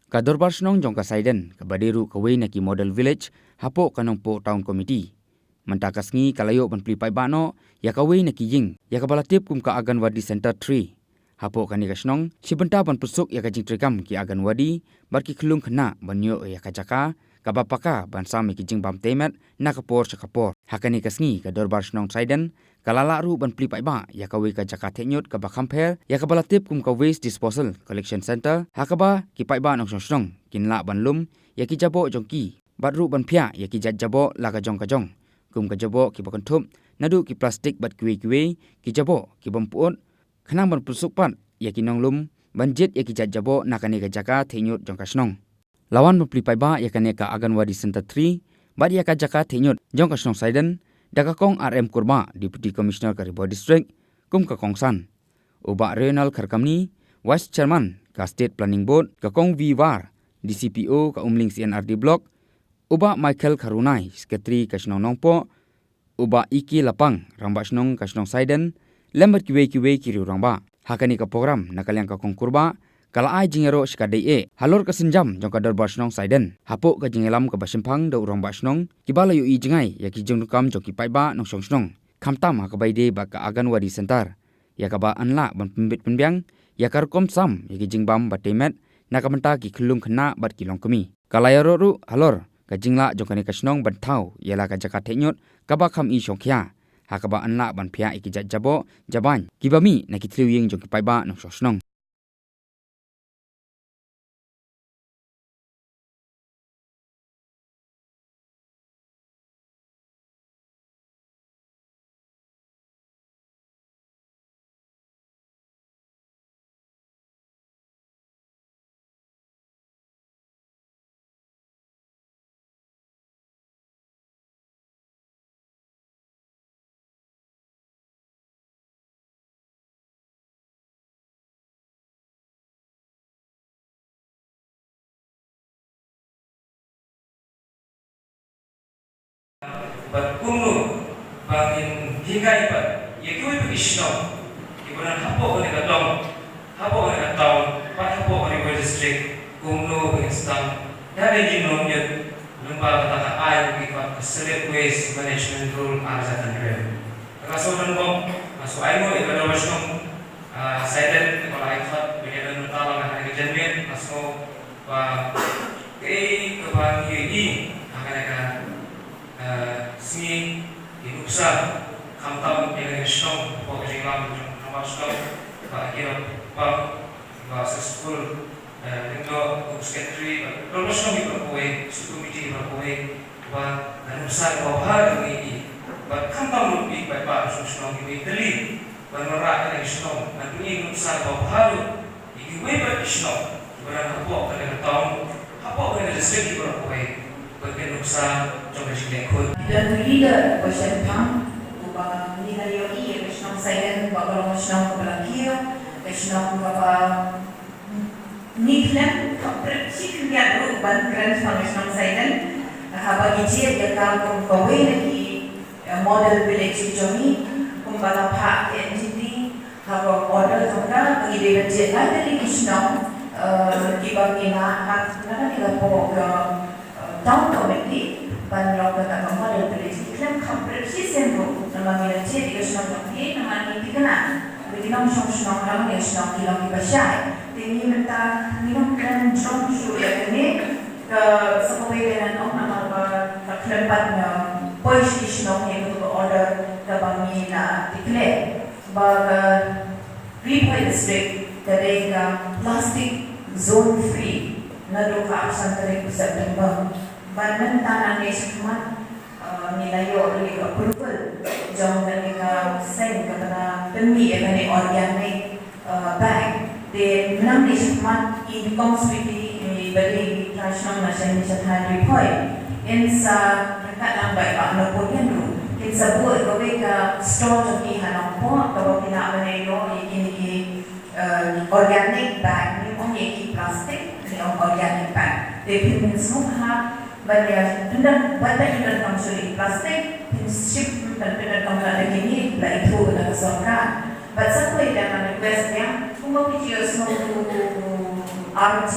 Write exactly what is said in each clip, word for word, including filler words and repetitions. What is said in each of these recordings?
Ka Dorbar Shnong jong ka Saiden, kaba dei ruh kawei na ki Model Village hapoh ka Nongpoh Town Committee, mynta ka sngi ka la ïoh ban plie paidbah noh ïa kawei na ki ïing ïa kaba la tip kum ka Anganwadi Center three. Hapoh kane ka shnong, shi bynta ban pynsuk ïa ka jingtreikam ki Anganwadi bad ki khyllung khynnah ban ïoh ïa ka jaka kaba paka ban sam ïa ki jingbam tei met na ka por sha ka por. Ha kane ka sngi ka Dorbar Shnong Saiden ka la lah ruh ban plie paidbah ïa kawei ka jaka theh ñiut kaba kham pher ïa kaba la tip kum ka Waste Disposal Collection Center, ha kaba ki paidbah nongshong shnong kin lah ban lum ïa ki jaboh jong ki bad ruh ban phiah ïa ki jait jaboh la ka jong ka jong, kum ka jaboh kiba kynthup naduh ki plastik bad kiwei kiwei ki jaboh kibym pyut, khnang ban pynsuk pat ïa ki nonglum ban jied ïa ki jait jaboh na kane ka jaka theh ñiut jong ka shnong. La wan ban plie paidbah ïa kane ka Anganwadi Center three bad ïa ka jaka theh ñiut jong ka shnong Saiden da ka Kong R M Kurbah, Deputy Commissioner ka Ri Bhoi District, kum ka kongsan, u Bah Reynald Kharkamni, Vice Chairman ka State Planning Board, ka Kong V War, D C P O ka Umling C and R D Block, u Bah Michael Kharunai, Secretary ka shnong Nongpoh, u Bah Iki Lapang, Rangbah Shnong ka shnong Saiden, lem bad kiwei kiwei ki riew rangbah. Ha kane ka program na ka liang ka Kong Kurbah ka la ai jingïaroh shikatdei eh halor ka sienjam jong ka Dorbar Shnong Saiden hapoh ka jingïalam kaba shemphang da u Rangbah Shnong, kiba la ïohi jngai ïa ki jingdonkam jong ki paidbah nongshong shnong, khamtam ha kaba ïadei bad ka Anganwadi Center, ïa kaba yn lah ban pynbit pynbiang ïa ka rukom sam ïa ki jingbam ba tei met na ka bynta ki khyllung khynnah bad ki longkmie. Ka la ïaroh ruh halor ka jinglah jong kane ka shnong ban thaw ïa la ka jaka theh ñiut kaba kham i shongkhia, ha kaba yn lah ban phiah ïa ki jait jaboh jabain kiba mih na ki thliew ïing jong ki paidbah nongshong shnong. Bad kumno ba ngin hikai bad ïa kiwei pat ki shnong kiba don hapoh kane ka dong, hapoh kane ka town bad hapoh kane ka district, kumno ba ngin sdang da ka jingnohñiut lyngba kata ka aiñ ba ki khot ka Solid Waste Management Rule ar hajar khathynriew. Ka shu don bok, ka shu ai mo ïa ka Dorbar Shnong, ah, Saiden, ka la ai khot ba ïa don mynta la ka janmiet, ka shu ba kaei kaba ngi ïohi ha kane ka, ah, sngi, ki nuksa, khamtam ïa kane ka shnong, hapoh ka jingïalam jong ka Dorbar Shnong, ba ki la pang, ba successful, eh, lyngdoh kum secretary, bad Dorbar Shnong baroh kawei, sub committee baroh kawei, ba ka nuksa kaba bha ka ngi ïohi, bad khamtam ruh ki paidbah nongshong shnong kiba ïatylli ban wanrah ïa kane ka shnong, naduh ïa ka nuksa kaba bha ruh ïa kiwei pat ki shnong kiba don hapoh kane ka town, hapoh kane ka district baroh kawei, bad ka nuksa jong ka jingïakhun. Don u leader ba shemphang, uba ngi la ïohi ïa ka shnong Saiden ba ka long ka shnong kaba la khia, ka shnong kaba ngi khlem khapret shi khyndiat ruh ban kren shaphang ka shnong Saiden. Haba ngi jied ïa ka kum kawei na ki, eh, model village ki jong ngi, kumba la phah ka N G T ha ka order jong ka, ba ngi dei ban jied lai tylli ki shnong, eh, kiba ngi la, ha, na kane ka por ka, eh, town committee ban long kata ka model village. Ngi khlem khapret shisien ruh namar ngi la jied ïa ka shnong jong ngi, namar ngi thikna ba ki nongshong shnong ha kane ka shnong ki long kiba shai. Te ngi mynta ngim kren jrong shuh ïa kane, ka sa kawei ka ngan ong namar ba ka khlem pat nga poi sha ki shnong ïa kata ka order kaba ngi la declare ba ka Ri Bhoi District ka dei ka plastic zone free naduh ka arphew san tarik u September. Bad mynta nangne shakhmat, eh, ngi la ïoh ïa ka approval jong kane ka seng kaba la pynmih ïa kane organic, eh, bag. Te mynta nangne shakhmat i Kong Sweety, i ba dei i trai shnong na shnong Ri Bhoi, in sa ryngkat lang bad i Bah Napoleon ruh, kin sa buh kawei ka store jong i ha Nongpoh kaba phi lah ban ïoh ïa kine ki, eh, organic bag, ngim ong ïa ki plastic, ngi ong organic bag. Te phin sngewbha ban ïa pyndonkam, wat la pyndonkam shuh ïa ki plastic, phin shim, phin pyndonkam la da kine ba la ithuh na ka sorkar. Bad sa kawei ka request biang, kumba phi ju ïohsngew u, u, u R J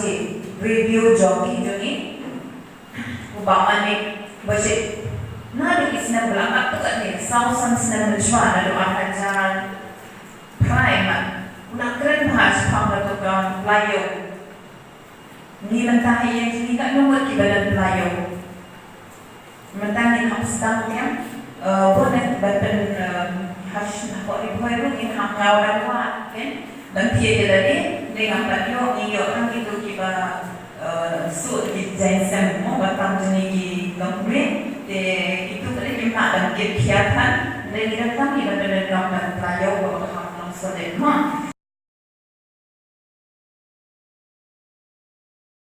radio jockey jong ngi, u Bah Manik Bajik. Naduh ki snem ba la ap tu katne, saw san snem mynshuwa, naduh ar hajar phra, man, u la kren bha shaphang katu ka pla ïew. Ngi mynta ha ïing jong ngi katno ngut kiba don pla ïew? Mynta ngin hap sdang kem, eh, bun eh ban pyn, eh, hash, hapoh Ri Bhoi ruh ngin hap ngaw rangbah kem, ban thied ïa lade, dei ngam pat ïoh, ngi ïoh tang kitu kiba, eh, suh ki jaiñsem mo, ba tam jong ngi ki nongkmie, te kitu pat kim lah ban kit khia than, dei ngi don tang kiba don don ban pla ïew ba ka hap long solid mo.